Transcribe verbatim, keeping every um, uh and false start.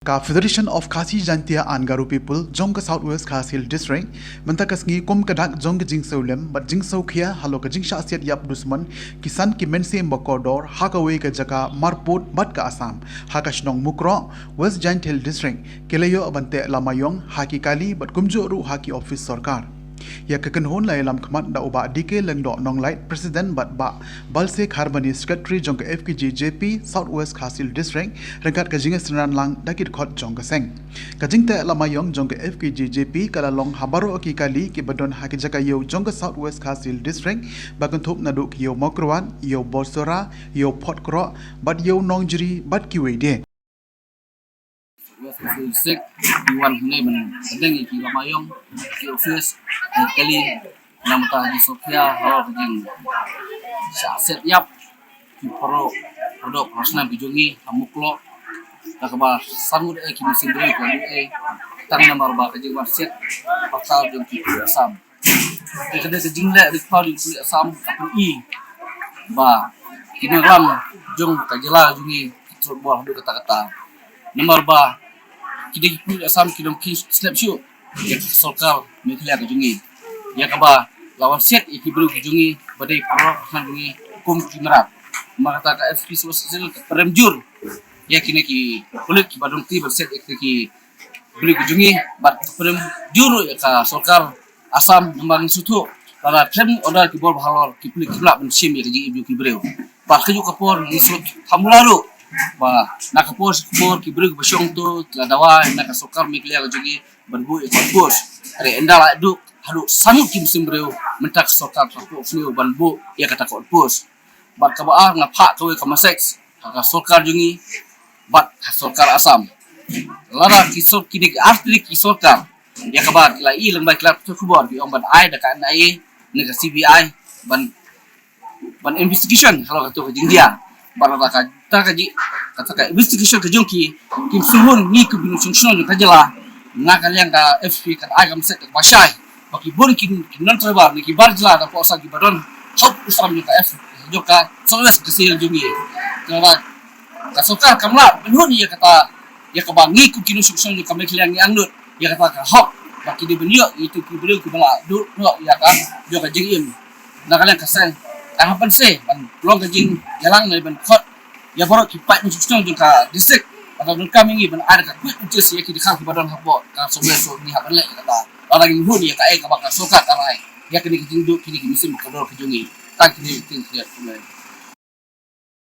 Ka Federation of Khasi Jaintia and Garo People jong ka South West Khasi Hills District mynta ka sngi kum ka dak jong ka jingsngewlem bad jingsngewkhia halor ka jingshah siat ïap dusmon ki san ki mynsiem ba kordor ha kawei ka jaka marpud bad ka Assam, ha ka shnong Mukroh, West Jaintia Hills District, ki la ïoh ban teh lama ïong ha ki kali bad kumjuh ruh ha ki ophis sorkar. Ïa ka kynhun la ïalam khmat da u Bah D K Lyngdoh Nonglait, President, bad Bah Balse Kharbani, Secretary jong ka F K J J P South West Khasi Hills District, ryngkat ka jingsynran lang da ki dkhot jong ka seng. Ka jingteh lama ïong jong ka F K J J P ka la long ha baroh ki kali kiba don ha ki jaka ïew jong ka South West Khasi Hills District, ba kynthup naduh ki ïew Mawkyrwat, ïew Bawsora, ïew Photkroh, bad ïew Nongjri bad kiwei de. West Khasi Hills District, ki wan hangne ban pynlong ïa ki lama ïong, ki office, ki kali, namar ka jingshah siat, halor ka jingshah siat ïap ki para, para doh para snam ki jong ngi ha Mukroh. Da kaba san ngut eh ki mynsiem briew ki ïap eh, tang namar ba ka jingwan siat pathar jong ki pulit Assam. Te ka dei ka jingleh ri kpa ri pulit Assam ka pyni ba ki nongïalam jong ka jylla jong ngi ki trot bor haduh katta katta. Namar ba ki dei ki pulit Assam ki long ki snep shuh ïa ka sorkar Meghalaya ka jong ngi, ïa kaba la wan siat ïa ki briew ki jong ngi ba dei para snam jong ngi kum ki mrad. Namar kata ka F K J J P ka pyrem jur ïa kine ki pulit kiba don ti ban siat ïa ki briew ki jong ngi, bad ka pyrem jur ïa ka sorkar Assam namar ngi sngewthuh lada khlem order ki bor ba halor ki pulit kim lah ban shim ïa ka jingim jong ki briew. Bad kajuh ka por ngi sngewthuh kumno ruh ba na ka por sha ka por ki briew kiba shong to ki la dawa na ka sorkar Meghalaya ka jong ngi ban buh ïa ka outpost. Hynrei ynda la duk haduh san ngut ki mynsiem briew, mynta ka sorkar ka pynlong ban buh ïa kata ka outpost. Bad kaba ar nga phah kawei ka message ha ka sorkar jong ngi bad ha sorkar Assam. Lada ki sor-, kine ki artylli ki sorkar, ïa kaba ki la ïoh lyngba ki lad pathai khubor, ki ong ban ai da ka N I A ne ka C B I ban, ban investigation halor kato ka jingjia. Bad lada kata ka ji, kata ka investigation ka jong ki kim sngewhun, ngi kum ki nongshong shnong jong ka jylla, na ka liang ka F P ka ai ka message kaba shai ba ki bun ki, ki non-tribal ne ki bar jylla da pok sa kiba don hok u sam jong ka F, jong ka South West Khasi Hills jong ngi. Ka, ka sorkar kam lah pynhun ïa kata, ïa kaba ngi kum ki nongshong shnong jong ka Meghalaya ngi angnud ïa kata ka hok ba ki dei ban ïoh ïa ki briew kiba la duh noh ïa ka, ïa ka jingim. Na ka liang ka seng ka hap ban seh ban long ka jingïalang ne ban khot ïa baroh ki paid nongshong shnong jong ka district. Kata don kam ïa ngi ban ai da ka quick notice ïa ki dkhar kiba don hapoh ka sorkar, so ngi hap ban leh ïa kata. Lada ngi hun ïa kaei kaba ka sorkar ka rai ïa kine ki jingduh kine ki mynsiem kordor ki jong ngi. Tang kine ki jingkyrpad.